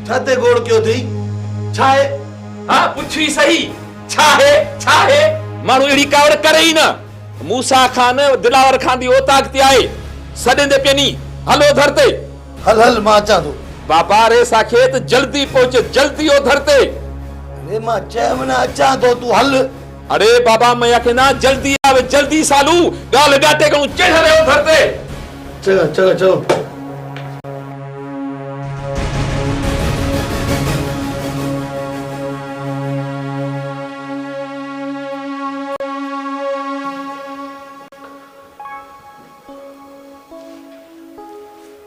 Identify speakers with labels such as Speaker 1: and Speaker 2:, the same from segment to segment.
Speaker 1: ڇا تي گوڙ ڪيو اٿئي؟ ڇا آهي؟
Speaker 2: ها پڇ ئي سهي، ڇا آهي؟ ڇا آهي؟ ماڻهو اهڙي ڪاوڙ ڪري ئي نه. موسيٰ خان دلاور خان the اوطاق تي آهي، سڏيندي پيني، هل اوڌر تي.
Speaker 1: هل هل مان اچان ٿو.
Speaker 2: بابا ريسا کي ته جلدي پهچ، جلدي اوڌر تي.
Speaker 1: اڙي مان چيم نه اچان ٿو، تون هل.
Speaker 2: اڙي بابا ميان کي نه جلدي آو جلدي سالو، ڳالهه ڳاٽي گهڻو چڙهيل آهي اوڌر تي.
Speaker 1: چڱا چڱا چڱو.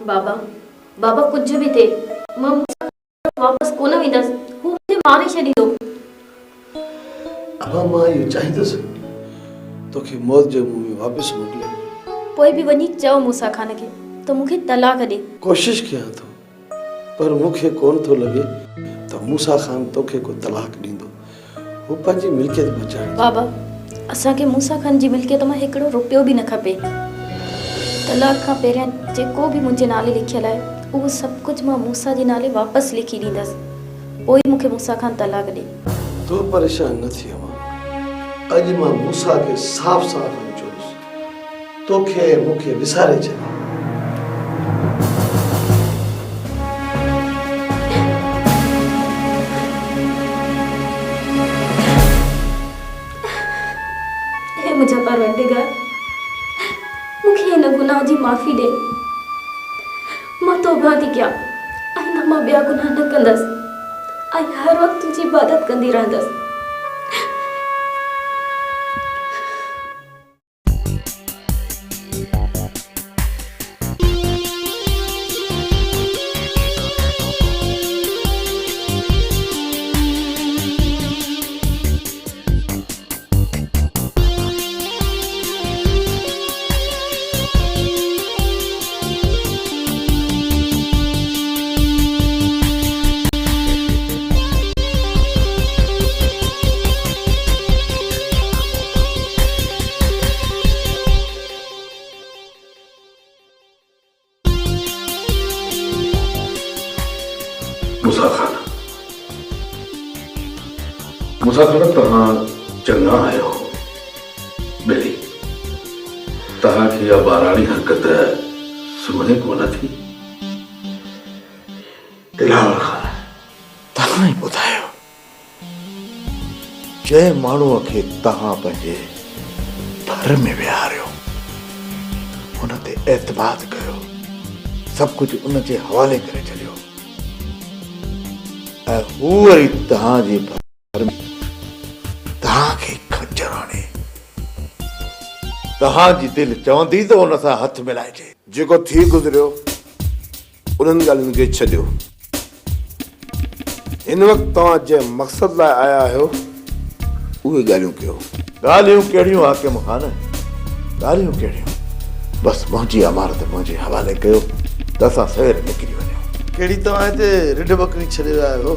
Speaker 3: بابا بابا ڪجهه به ٿئي مان موسيٰ کان واپس ڪونه ويندس هو مون کي ماري ڇڏيندو.
Speaker 1: ابا مان اهو چاهيندس توکي موت جي منهن ۾ واپس موڪليان.
Speaker 3: پوء به وڃي چئو موسيٰ خان کي ته مون کي طلاق ڏي.
Speaker 1: ڪوشش ڪيان ٿو پر مون کي ڪونه ٿو لڳي ته موسيٰ خان توکي ڪو طلاق ڏيندو. هو پنهنجي ملڪيت بچائڻ چاهي.
Speaker 3: بابا، اسان کي موسيٰ خان جي ملڪيت مان هڪڙو روپيو به نه کپي. طلاق کان پهريان جيڪو به منهنجي نالي لکيل آهي، اهو سڀ ڪجهه مان موسيٰ جي نالي واپس لکي ڏيندس. پوء ئي مون کي موسيٰ خان طلاق ڏي.
Speaker 1: تون پريشان نه ٿي امان. اڄ مان موسيٰ کي صاف صاف وڃي چوندس. توکي ۽ مون کي وساري ڇڏي.
Speaker 3: اي منهنجا پروردگار! مون کي هن گناهه جي معافي ڏي. مان توبه ٿي ڪيان. آئنده مان ٻيا گناهه نه ڪندس ۽ هر وقت تنهنجي عبادت ڪندي رهندس.
Speaker 4: موسيٰ خان، موسيٰ خان توهان چڱا آهيو ٻلي، توهان کي اها ٻاراڻي حرڪت سونهين ڪونه ٿي.
Speaker 5: دلاور خان، توهان ئي ٻڌايو جنهن ماڻهوء کي توهان پنهنجي ڀر ۾ ويهاريو، ان تي اعتماد ڪيو، سڀ ڪجهه ان جي حوالي ڪري ڇڏيو ۽ هو وري توهان جي ڀر ۾ توهان کي خنجر هڻي. توهان جي دل چوندي ته ان سان هٿ ملائجي.
Speaker 6: جيڪو ٿي گذريو، انهن ڳالهين کي ڇڏيو. هن وقت توهان جنهن مقصد لاء آيا آهيو، اهي ڳالهيون ڪيو.
Speaker 5: ڳالهيون ڪهڙيون حاڪم خان، ڳالهيون ڪهڙيون؟ بس منهنجي امانت منهنجي حوالي ڪيو ته اسان سوير نڪري وڃون.
Speaker 1: ڪهڙي توهان هتي رڍ ٻڪري ڇڏي ويا آهيو،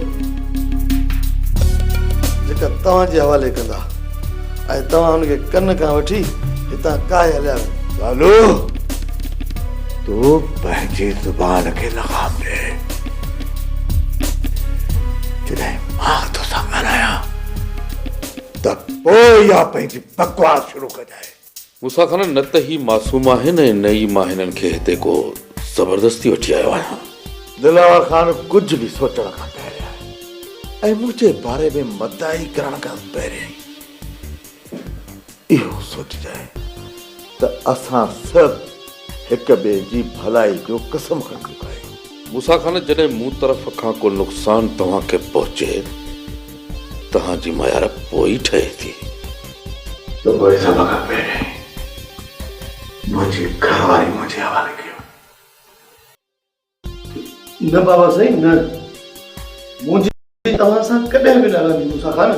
Speaker 1: جيڪا توهان جي حوالي ڪندا ۽ توهان هن کي ڪن کان وٺي هتان ڪاهي هليا ويندا.
Speaker 5: لالو! تون پنهنجي زبان کي لغام ڏي. جڏهن مان توسان ڳالهايان ته پوء اها پنهنجي بڪواس شروع ڪجانء.
Speaker 4: موسيٰ خان، نه ته هي معصوم آهن ۽ نه ئي مان هنن کي هتي ڪو زبردستي وٺي آيو آهيان.
Speaker 5: دلاور خان ڪجهه به سوچڻ کان پهريان ۽ منهنجي باري ۾ مداحي ڪرڻ کان پهريائين اهو سوچجانء ته اسان سڀ هڪ ٻئي جي ڀلائي جو قسم کڻي چڪا آهيون.
Speaker 4: موسيٰ خان، جڏهن مون طرف کان ڪو نقصان توهان کي پهچي، توهان جي ميار پوء ئي ٺهي ٿي.
Speaker 5: ته پوء سڀ کان پهرين منهنجي گهر واري منهنجي حوالي ڪيو.
Speaker 1: نه بابا سائين نه، منهنجي توهان سان ڪڏهن به نه هلندي موسيٰ خان.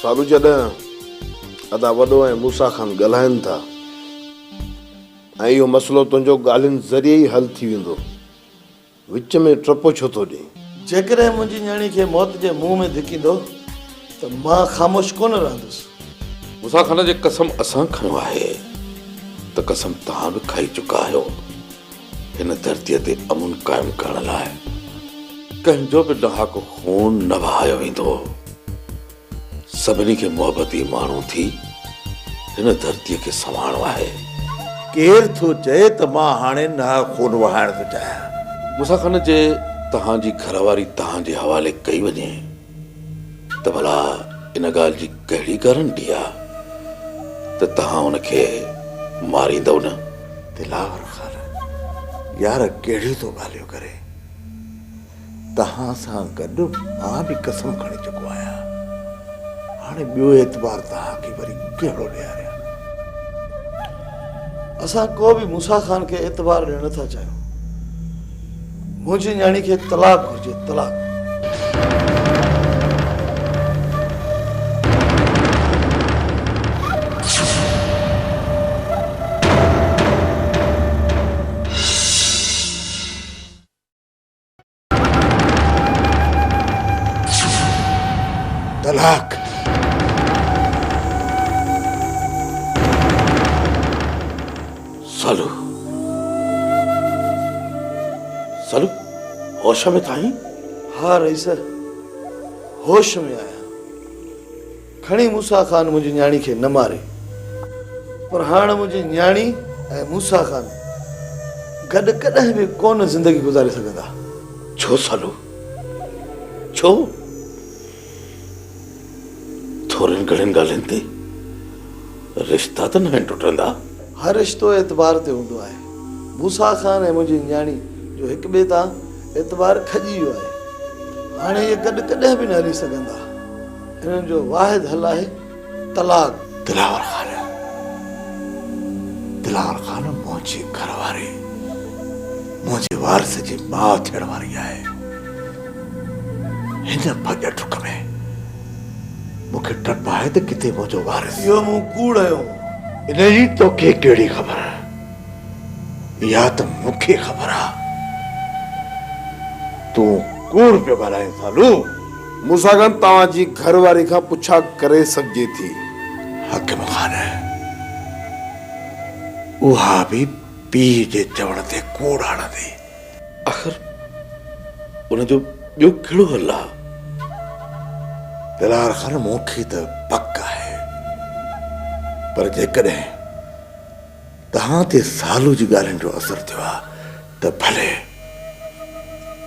Speaker 6: صابو جڏهن ادا وڏو ۽ موسيٰ خان ڳالهائن ٿا ۽ اهو مسئلو تنهنجو ڳالهين ذريعي ئي حل ٿي ويندو. وچ ۾ ٽپو ڇو ٿو ڏين؟
Speaker 1: جيڪڏهن منهنجي نياڻي کي موت جي منهن ۾ ڌڪيندو ته مان خاموش ڪونه رهندس.
Speaker 4: موسيٰ خان جي قسم اسان کنيو آهي ته قسم توهان به کائي چڪا آهيو. هن ڌرتيء تي امن قائم ڪرڻ لاء ڪنهن جو به ناحق خون نه وهايو ويندو. سڀني کي محبتي ماڻهو ٿي هن ڌرتيء کي سنوارڻو آهي.
Speaker 5: ڪير ٿو چئي ته مان هاڻي ناحق خون وهائڻ ٿو چاهيان؟
Speaker 4: موسيٰ خان جي توهان جي گهر واري توهان جي حوالي ڪئي وڃي ته ڀلا ان ڳالهه جي ڪهڙي گارنٽي آ ته توهان ان کي ماريندؤ نه؟
Speaker 5: دلاور خان، يار ڪهڙيون ٿو ڳالهيون ڪرين؟ توهان سان گڏ مان به قسم کڻي چڪو آهيان. هاڻي ٻيو اعتبار توهان کي وري ڪهڙو ڏياريان؟
Speaker 1: اسان ڪو به موسيٰ خان کي اعتبار ڏيڻ نٿا چاهيون. منهنجي نياڻي کي طلاق گهرجي، طلاق.
Speaker 5: طلاق!
Speaker 4: سالو! سالو! هوش ۾ ته آهين؟
Speaker 1: ها رئيس، هوش ۾ آهيان. کڻي موسيٰ خان منهنجي نياڻي کي نه ماري، پر هاڻ منهنجي نياڻي ۽ موسيٰ خان گڏ ڪڏهن به ڪونه زندگي گذاري سگهندا.
Speaker 4: ڇو سالو؟ ڇو؟ ٿورين گهڻين ڳالهين تي رشتا ته ناهن ٽٽندا.
Speaker 1: هر رشتو اعتبار تي هوندو آهي. موسيٰ خان ۽ منهنجي نياڻي جو هڪ ٻئي تان اعتبار کڄي ويو آهي. هاڻي اهي گڏ ڪڏهن به نه هلي سگهندا. انهن جو واحد حل آهي طلاق.
Speaker 5: دلاور خان، دلاور خان منهنجي گهر واري منهنجي وارث جي ماء ٿيڻ واري آهي. هن ڀڄ ڊڪ ۾ مون کي ڊپ آهي ته ڪٿي منهنجو وارث.
Speaker 1: اهو مون ڪوڙ هنيو هو.
Speaker 5: ان جي توکي ڪهڙي خبر؟ اها ته مون کي خبر آ. تون ڪوڙ پيو ڳالهائين سالو.
Speaker 6: موسيٰ خان توهان جي گهر واري کان پڇا ڪري سگهجي ٿي.
Speaker 5: حاڪم خان اها به پيء جي چوڻ تي ڪوڙ هڻندي.
Speaker 4: آخر ان جو ٻيو ڪهڙو حل آ؟
Speaker 5: دلار خان مون کي ته پڪ آهي پر جيڪڏهن توهان تي سالو جي ڳالهين جو اثر ٿيو آ ته ڀلي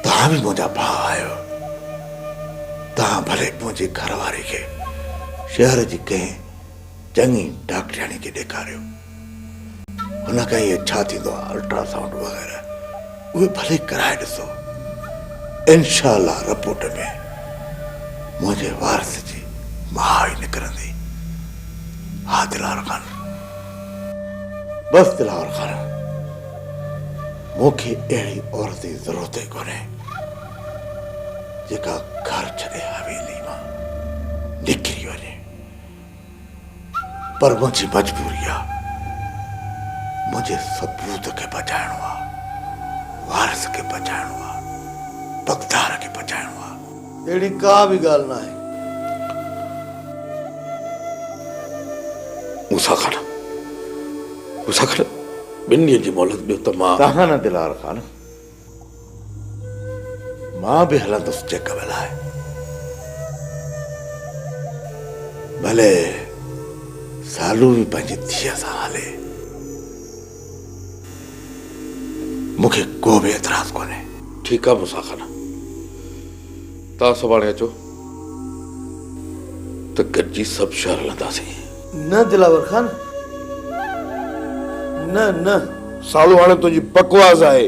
Speaker 5: توهان به منهنجا ڀاء آهيو. توهان ڀلي منهنجي گهر واري کي شهر جي ڪنهن چڱي ڊاڪٽرياڻي کي ڏيکاريو. هن کان اهي ڇا ٿيندو آ الٽرا سائونڊ وغيره اهي ڀلي ڪرائي ڏسو. انشاء الله رپورٽ ۾ منهنجي وارث جي ماء ئي نڪرندي. ها دلاور خان. بس دلاور خان. مون کي اهڙي عورت جي ضرورت ئي ڪونهي جيڪا گهر ڇڏي حويلي مان نڪري وڃي. پر منهنجي مجبوري آ، منهنجي ثبوت کي بچائڻو آ، وارث کي بچائڻو آ، بغدار کي بچائڻو آ.
Speaker 1: اهڙي ڪا به ڳالهه ناهي.
Speaker 4: موسيٰ خان، موسيٰ خان، ٻن ڏينهن جي مهلت ڏيو ته مان.
Speaker 5: تهان نه دلاور خان، مان به هلندس چيڪ اپ لاء. ڀلي سالو به پنهنجي ڌيء سان هلي. مون کي ڪو به اعتراض ڪونهي.
Speaker 4: ٺيڪ آ موسيٰ خان، توهان سڀاڻي اچو ته گڏجي سڀ شهر هلنداسين.
Speaker 1: نه دلاور خان، نه نه.
Speaker 6: سالو هاڻي تنهنجي بڪواس آهي.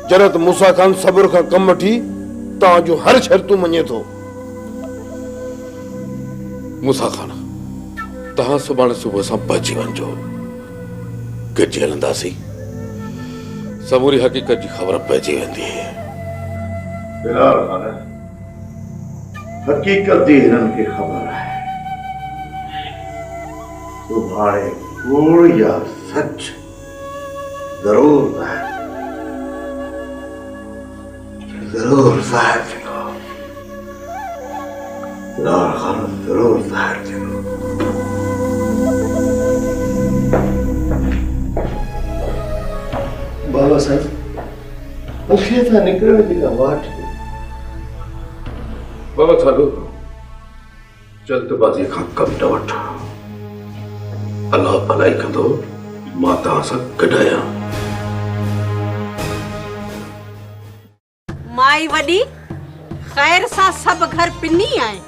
Speaker 6: جڏهن ته موسيٰ خان صبر کان ڪم وٺي توهان جون هر شرطون مڃي ٿو.
Speaker 4: موسيٰ خان، توهان سڀاڻي صبح سان پهچي وڃجو. گڏجي هلنداسين. سموري حقيقت جي خبر پئجي ويندي.
Speaker 5: بلال خان، حقيقت جي هنن کي خبر آهي. سڀاڻي ڪوڙ يا سچ ضرور ظاهر ٿيندو. ضرور ظاهر ٿيندو. بلال خان ضرور ظاهر ٿيندو.
Speaker 1: بابا! بابا سائين مون کي هتان نڪرڻ جي ڪا واٽ ڏيو.
Speaker 4: بابا ٿالهو جلد بازيء کان ڪم نه وٺ. الله ڀلائي ڪندو مان توهان سان گڏ آهيان.
Speaker 7: مائي وڏي خير سان سڀ گهر پني آئين.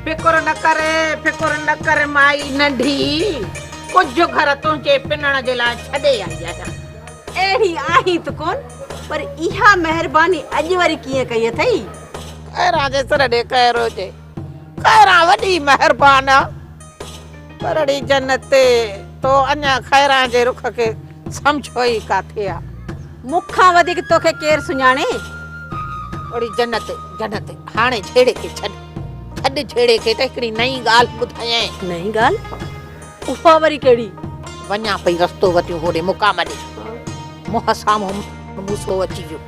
Speaker 8: فڪر نه ڪر، فڪر نه ڪر مائي ننڍي، ڪجهه گهر تنهنجي پنڻ جي لاء ڇڏي آئي آهيان.
Speaker 7: اهڙي آهين ته ڪونه، پر اها مهرباني اڄ وري ڪيئن ڪئي اٿئي؟
Speaker 8: خيران جي سر ڏي خير هجي. خيران وڏي مهربان آ. پر اڙي جنت، تو اڃا خيران جي رخ کي سمجهيو ئي ڪاٿي آ.
Speaker 7: مون کان وڌيڪ توکي ڪير سڃاڻي؟
Speaker 8: اڙي جنت، جنت، هاڻي جهيڙي کي ڇڏ. ڇڏ جهيڙي کي ته هڪڙي نئين ڳالهه ٻڌايانء.
Speaker 7: نئين ڳالهه؟ اها وري ڪهڙي؟
Speaker 8: وڃان پئي رستو وتيون هوڏي مقام ڏي. منهن سامهون موسو اچي ويو.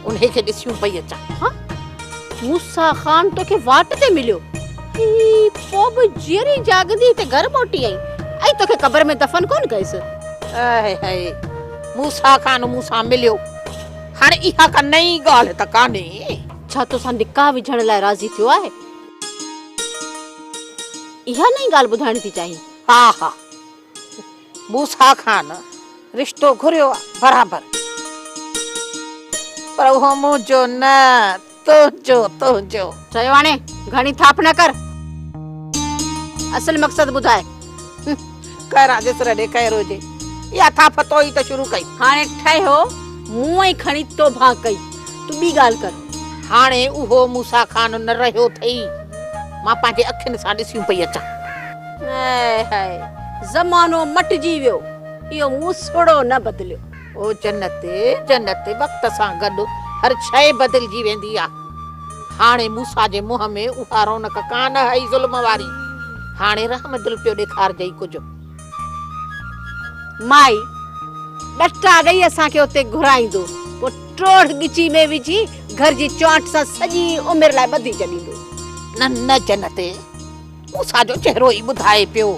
Speaker 8: انهي کي ڏسيون پئي اچان.
Speaker 7: ها؟ موسيٰ خان توکي واٽ تي مليو؟ هي پوء به جيئري جاڳندي هتي گهر موٽي آئين ۽ توکي قبر ۾ دفن ڪونه case?
Speaker 8: High high Musa Khan مون سان مليو. هاڻي اها ڪا نئين ڳالهه ته ڪانهي.
Speaker 7: ڇا توسان نڪاح وجهڻ لاء راضي ٿيو آهي؟ اها نئين ڳالهه ٻڌائڻ ٿي چاهين؟
Speaker 8: ها ها موسيٰ خان رشتو گهريو آ برابر پر اهو منهنجو نه تنهنجو تنهنجو.
Speaker 7: چيو هاڻي گهڻي ٿاڦ نه ڪر اصل مقصد ٻڌاء.
Speaker 8: خيران جي سر ڏي خير هجي اها ٿاڦ تو ئي ته شروع ڪئي.
Speaker 7: هاڻي ٺهيو مون ئي کڻي توبهان ڪئي تون ٻي ڳالهه ڪر.
Speaker 8: هاڻي اهو موسيٰ خان نه رهيو اٿئي مان پنهنجي اکين سان ڏسيون پئي اچان.
Speaker 7: هاء هاء زمانو مٽجي ويو اهو موسڙو نه بدليو.
Speaker 8: او جنت جنت وقت سان گڏ هر شيء بدلجي ويندي آ. هاڻي موسيٰ جي منهن ۾ اها رونق ڪانه هئي ظلم واري. هاڻي رحم دل پيو ڏيکارجئي ڪجهه.
Speaker 7: مائي ڏٽا ڏئي اسان کي اتي گهرائيندو پوء ٽوڙ ڳچي ۾ وجهي گهر جي چوانٺ سان سڄي عمر لاء ٻڌي ڇڏيندو.
Speaker 8: نه نه جنت موسيٰ جو چهرو ئي ٻڌائي پيو.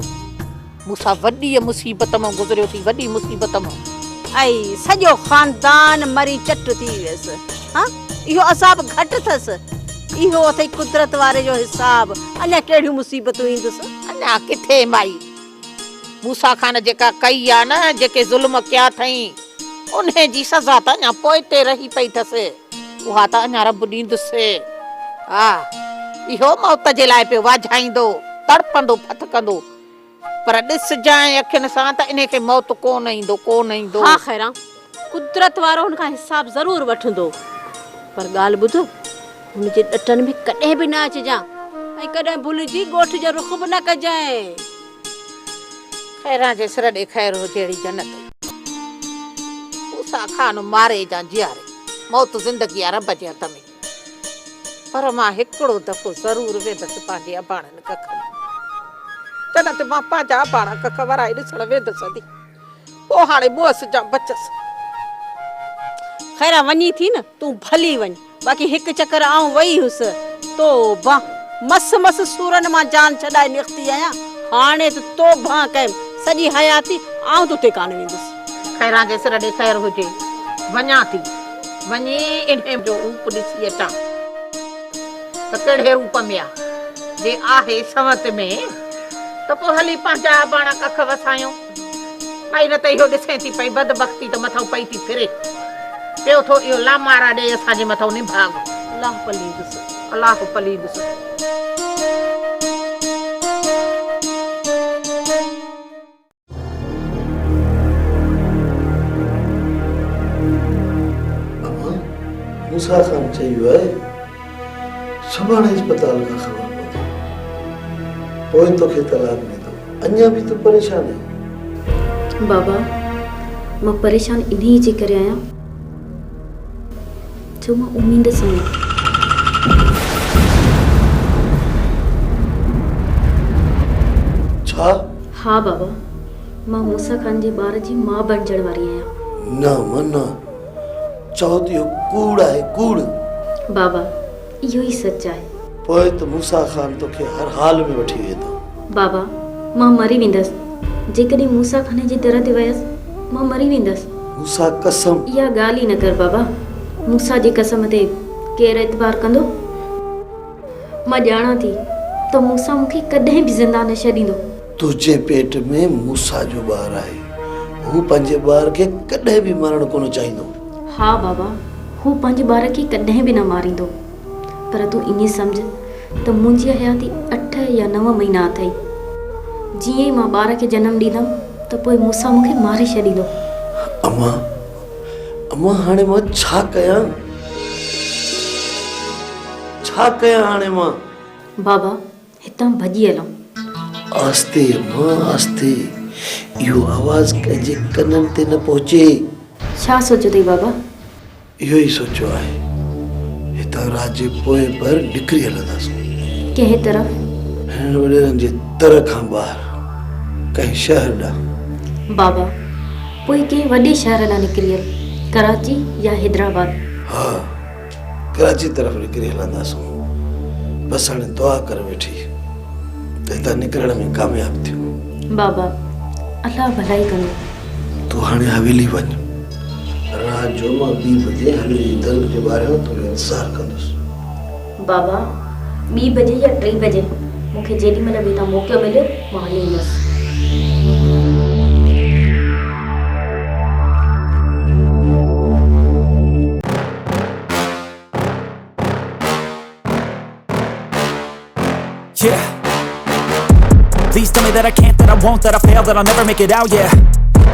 Speaker 8: موسيٰ وڏيء مصيبت مان گذريو ٿي، وڏي مصيبت مان.
Speaker 7: ۽ سڄو خاندان مري چٽ ٿي ويس. ها، اهو عذاب گهٽ اٿس. اهو اٿئي قدرت واري جو حساب، اڃا ڪهڙيون مصيبتون ايندس.
Speaker 8: اڃا ڪٿي مائي، موسيٰ خان جيڪا ڪئي آ نه، جيڪي ظلم ڪيا اٿئين، انهي جي سزا ته اڃا پوئتي رهي پئي اٿس. اها ته اڃا رب ڏيندس. ها، اهو موت جي لاء پيو واجهائيندو، تڙپندو ڦٿڪندو. پر ڏسجانء اکين سان ته انهي کي موت ڪونه ايندو، ڪونه ايندو.
Speaker 7: ها خيران، قدرت وارو هن کان حساب ضرور وٺندو. پر ڳالهه ٻڌ، هن جي ڏٽن ۾ ڪڏهن به نه اچجان ۽ ڪڏهن ڀلجي ڳوٺ جو رخ به نه ڪجانء.
Speaker 8: خيران جي سر ڏي خير هجي اڙي جنت. موسيٰ خان ماري جا جياري، موت زندگي آ رب جي هٿ ۾. پر مان هڪڙو دفعو ضرور ويندس پنهنجي اباڻن ڪکن. جنت مان پنهنجا اباڻا ڪک ورائي ڏسڻ ويندس ادي. پوء هاڻي مئس جا بچس.
Speaker 7: خيران وڃين ٿي نه تون ڀلي وڃ. باقي هڪ چڪر آئون وئي هيس، توبه! مس مس سورن مان جان ڇڏائي نڪتي آهيان، هاڻي ته توبه ڪيم، سڄي حياتي آئون تو تي ڪانه ويندس.
Speaker 8: خيران جي سر ڏي خير هجي، وڃان ٿي، وڃي انهيء جو روپ ڏسي اچان ته ڪهڙي روپ ۾ آ، جي آهي سنوت ۾ ته پوء هلي پنهنجا اباڻا ڪک وسايون. ڀائي نه ته اهو ڏسين ٿي پئي بدبختي ته مٿئون پئي ٿي ڦري. پيو ٿو اهو لامارا ڏئي اسان جي مٿئون نڀاڳ.
Speaker 7: الله پليندس.
Speaker 8: الله پليندس.
Speaker 1: امان موسيٰ خان چئي ويو آهي سڀاڻي اسپتال کان خبر پوندي پوء توکي طلاق ڏيندو. اڃا به تون پريشان آهين؟
Speaker 3: بابا، مان پريشان انهيء جي ڪري آهيان جو مان اميد سان آهيان.
Speaker 1: ڇا؟
Speaker 3: ها بابا، مان موسيٰ خان جي ٻار جي ماء بڻجڻ واري آهيان.
Speaker 1: نه مان نه، چئو ته اهو ڪوڙ آهي، ڪوڙ.
Speaker 3: بابا، اهو ئي سچ آهي.
Speaker 1: پوء ته موسيٰ خان توکي هر حال ۾ وٺي ويندو.
Speaker 3: بابا، مان مري ويندس، جيڪڏهن موسيٰ خان جي در تي ويس مان مري ويندس.
Speaker 1: موسيٰ قسم.
Speaker 3: اها ڳالهه ئي نه ڪر بابا. موسيٰ جي قسم تي ڪير اعتبار ڪندو؟ مان ڄاڻان ٿي ته موسيٰ مون کي ڪڏهن به زنده نه ڇڏيندو.
Speaker 1: تنهنجي پيٽ ۾ موسيٰ جو ٻار آهي. هو پنهنجي ٻار کي ڪڏهن به مارڻ ڪونه چاهيندو.
Speaker 3: ها بابا، هو پنهنجي ٻار کي ڪڏهن به نه ماريندو. پر تون ائين سمجهه ته منهنجي حياتي اٺ يا نو مهينا اٿئي. جيئن ئي مان ٻار کي جنم ڏيندم ته پوء موسيٰ مون کي ماري ڇڏيندو.
Speaker 1: امان، امان هاڻي مان ڇا ڪيان؟ ڇا ڪيان هاڻي مان؟
Speaker 3: بابا، هتان ڀڄي هلون.
Speaker 1: آهستي امان آهستي، اهو آواز ڪنهن جي ڪنن تي نه پهچي.
Speaker 3: ڇا سوچيو اٿئي بابا؟
Speaker 1: اهو ئي سوچيو آهي. هتان رات جي پوئين پهر نڪري هلنداسون.
Speaker 3: ڪنهن طرف؟
Speaker 1: هنن وڏيرن جي تر کان ٻاهر ڪنهن شهر ڏانهن.
Speaker 3: بابا، پوء ڪنهن وڏي شهر ڏانهن نڪري هل. ڪراچي يا حيدرآباد.
Speaker 1: ها، ڪراچي طرف نڪري هلنداسون. بس هاڻي دعا ڪر ويٺي ته هتان نڪرڻ ۾ ڪامياب ٿيون.
Speaker 3: بابا، الله ڀلائي ڪندو.
Speaker 1: تون هاڻي حويلي وڃ. رات جو مان ٻي بجي حويلي جي در جي ٻاهريان تنهنجو انتظار ڪندس.
Speaker 3: بابا، ٻي بجي يا ٽي بجي مون کي جيڏي مهل به هتان موقعو مليو مان هلي ايندس.
Speaker 9: Yeah. Please tell me that I can't, that I won't, that I fail, that I'll never make it out, yeah.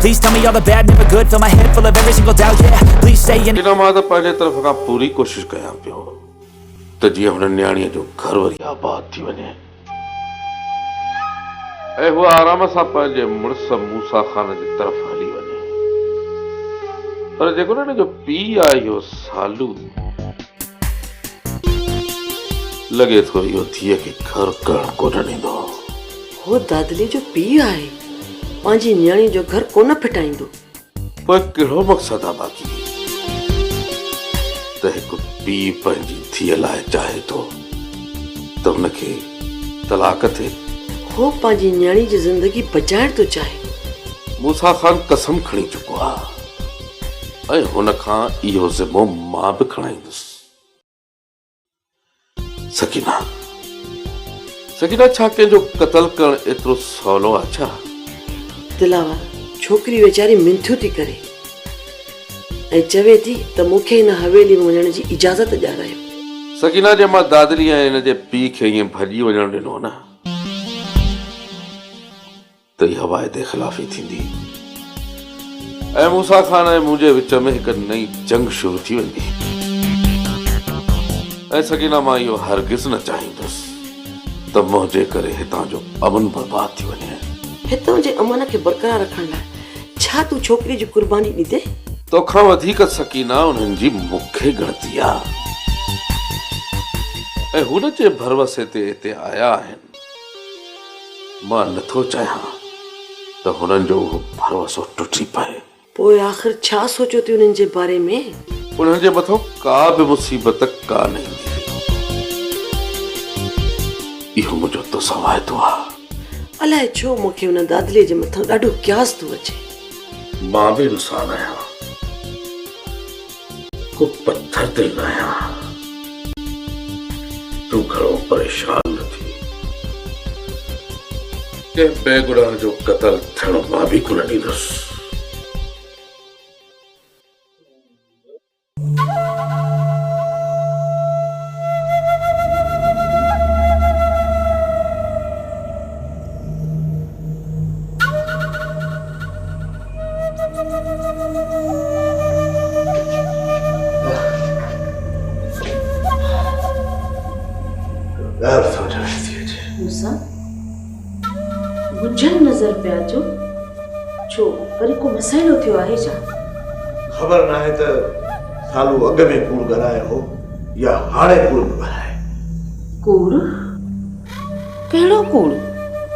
Speaker 9: Please tell me all the bad, never good, fill my head full of every single doubt, yeah. Please say any
Speaker 4: ان مان ته پنهنجي طرف کان پوري ڪوشش ڪيان پيو ته جيئن هن نياڻيء جو گهر وري آباد ٿي وڃي ۽ هوء آرام سان پنهنجي مڙس موسيٰ خان جي طرف هلي وڃي. پر جيڪڏهن هن جو پيء آهي اهو سالو. لڳي ٿو اهو ڌيء کي گهر ڪرڻ ڪونه ڏيندو.
Speaker 10: هو دادلي جو پيء آهي، پنهنجي نياڻيء جو گهر ڪونه ڦٽائيندو.
Speaker 4: پوء ڪهڙو مقصد آ باقي ته هڪ پيء پنهنجي ڌيء لاء چاهي ٿو ته هن کي طلاق ٿئي.
Speaker 10: هو پنهنجي نياڻي جي زندگي بچائڻ ٿو چاهي.
Speaker 4: موسيٰ خان قسم کڻي چڪو آ ۽ هن کان اهو ذمو مان به کڻائيندس. سڪينه! سڪينه ڇا ڪنهن جو قتل ڪرڻ ايترو سولو آ ڇا؟
Speaker 10: دلاور، ڇوڪري ويچاري منٿيون ٿي ڪري ۽ چوي ٿي ته مون کي هن حويلي ۾ وڃڻ جي اجازت ڏيارايو.
Speaker 4: سڪينه، جي مان دادلي ۽ هن جي پيء کي ائين ڀڄي وڃڻ ڏنو نه ته اها واعدي خلافي ٿيندي ۽ موسيٰ خان ۽ منهنجي وچ ۾ هڪ نئين جنگ شروع ٿي ويندي ۽ سڪينه مان اهو هرگز نه چاهيندس ته منهنجي ڪري هتان جو امن برباد ٿي وڃي.
Speaker 10: هتان جي امن کي برقرار رکڻ لاء ڇا تون ڇوڪري جي قرباني ڏيندين؟
Speaker 4: توکان وڌيڪ سڪينه انهن جي مون کي ڳڻتي آ ۽ هن جي ڀروسي تي هتي آيا آهن. مان نه ٿو چاهيان ته هنن جو اهو ڀروسو ٽٽي پئي.
Speaker 10: پوء آخر ڇا سوچيو ٿي انهن جي باري ۾؟
Speaker 4: انهن جي مٿان ڪا به مصيبت ڪا نه ايندي. اهو منهنجو توسان واعدو آ.
Speaker 10: الائي ڇو مون کي ان دادلي جي مٿان ڏاڍو قياس ٿو اچي.
Speaker 4: مان به انسان آهيان. ڪو پٿر دل نه آهيان. تون گهڻو پريشان نه ٿي. ڪنهن بيگناهه جو قتل ٿيڻ مان به ڪونه ڏيندس.
Speaker 5: ڳالهه سمجهه ۾ ٿي اچي.
Speaker 11: موسيٰ، ڳجهن نظر پيا اچو، ڇو وري ڪو مسئلو ٿيو آهي ڇا؟
Speaker 5: خبر ناهي ته سالو اڳ ۾ ڪوڙ ڳالهايو هو يا هاڻي ڪوڙ پيو ڳالهائي.
Speaker 11: ڪوڙ؟ ڪهڙو ڪوڙ؟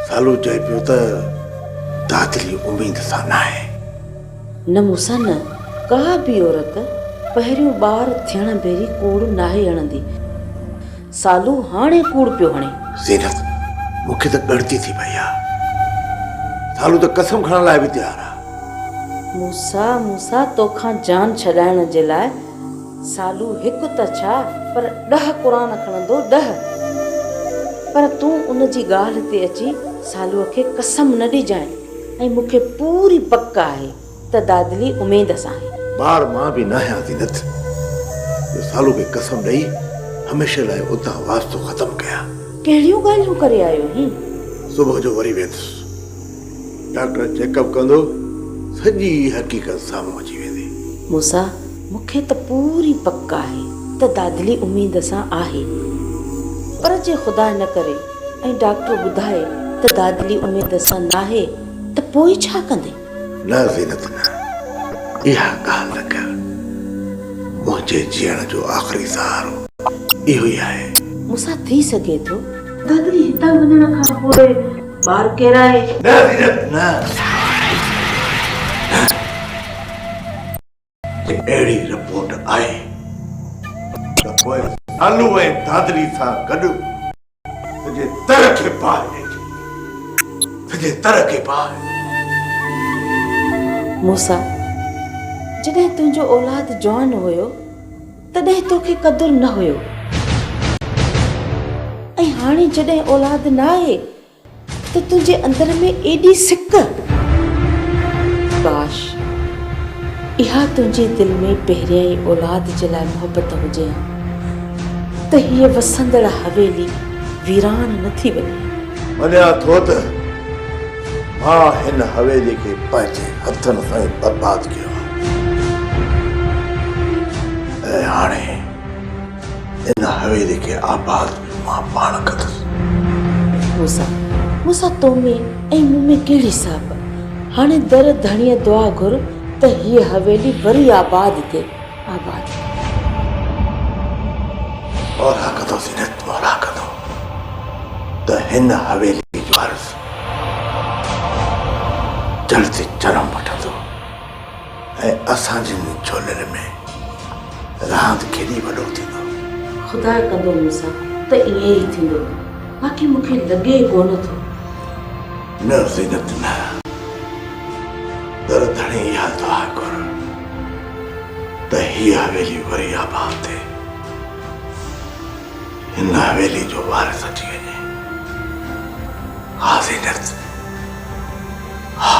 Speaker 5: سالو چئي پيو ته دادلي اميد سان ناهي.
Speaker 11: نه موسيٰ نه، ڪا به عورت پهريون ٻار ٿيڻ ڀيري ڪوڙ ناهي هڻندي. سالو هاڻي ڪوڙ پيو هڻي.
Speaker 5: زينت، مون کي ته ڳڻتي ٿي پئي آ. سالو ته قسم کڻڻ لاء به تيار آ.
Speaker 11: موسيٰ، موسيٰ توکان جان ڇڏائڻ جي لاء سالو هڪ ته ڇا پر ڏهه قرآن کڻندو، ڏهه. پر تون ان جي ڳالهه تي اچي سالوء کي قسم نه ڏجانء ۽ مون کي پوري پڪ آهي ته دادلي اميد سان آهي.
Speaker 5: ٻار مان به ناهيان زينت جو سالو کي قسم ڏئي هميشه لاء اتان واسطو ختم ڪيان.
Speaker 11: ڪهڙيون ڳالهيون ڪري آيو هين؟
Speaker 5: صبح جو وري ويندس. ڊاڪٽر چيڪ اپ ڪندو، سڄي حقيقت سامهون اچي ويندي.
Speaker 11: موسيٰ، مون کي ته پوري پڪ آهي ته دادلي اميد سان آهي. پر جي خدا نه ڪري ۽ ڊاڪٽر ٻڌائي ته دادلي اميد سان ناهي ته پوء ڇا ڪندين؟
Speaker 5: نه زينت نه، اها ڳالهه نه ڪر. منهنجي جيئڻ جو آخري سهارو اهو ئي آهي.
Speaker 11: موسيٰ، ٿي سگهي ٿو. دادلي هتان وڃڻ کان پوء ٻار ڪيرائي.
Speaker 5: نه زينت نه، نه. جي اهڙي رپورٽ آئي ته پوء سالو ۽ دادلي سان گڏ سڄي تر کي باهه ڏئجي، سڄي تر کي باهه.
Speaker 11: موسيٰ، جڏهن تنهنجو اولاد جوان هيو، تڏهن توکي قدر نه هيو ۽ هاڻي جڏهن اولاد ناهي ته تنهنجي اندر ۾ ايڏي سڪ! ڪاش! اها تنهنجي دل ۾ پهريائين اولاد جي لاء محبت هجي ها ته هيء وسندڙ حويلي ويران نه ٿي وڃي ها.
Speaker 5: مڃان ٿو ته مان هن حويلي کي پنهنجي هٿن سان ئي برباد ڪيو آهي ۽ هاڻي ان حويلي کي آباد به مان پاڻ ڪندس.
Speaker 11: موسيٰ، موسيٰ تو ۾ ۽ مون ۾ ڪهڙي سهپ؟ هاڻي در ڌڻيء دعا گهر ته هيء حويلي وري آباد ٿئي، آباد.
Speaker 5: مولا ڪندو زينت، مولا ڪندو ته هن حويلي جو وارث جلد جنم وٺندو. ۽ اسان جن جهولين ۾ راند کيڏي وڏو ٿيندو.
Speaker 11: خدا ڪندو مون سان ته ائين ئي ٿيندو، باقي مون کي لڳي ڪونه ٿو.
Speaker 5: نه زينت نه، در ڌڻي اها دعا گهر ته هيء حويلي وري آباد ٿئي، هن حويلي جو وارث اچي وڃي. ها زينت ها.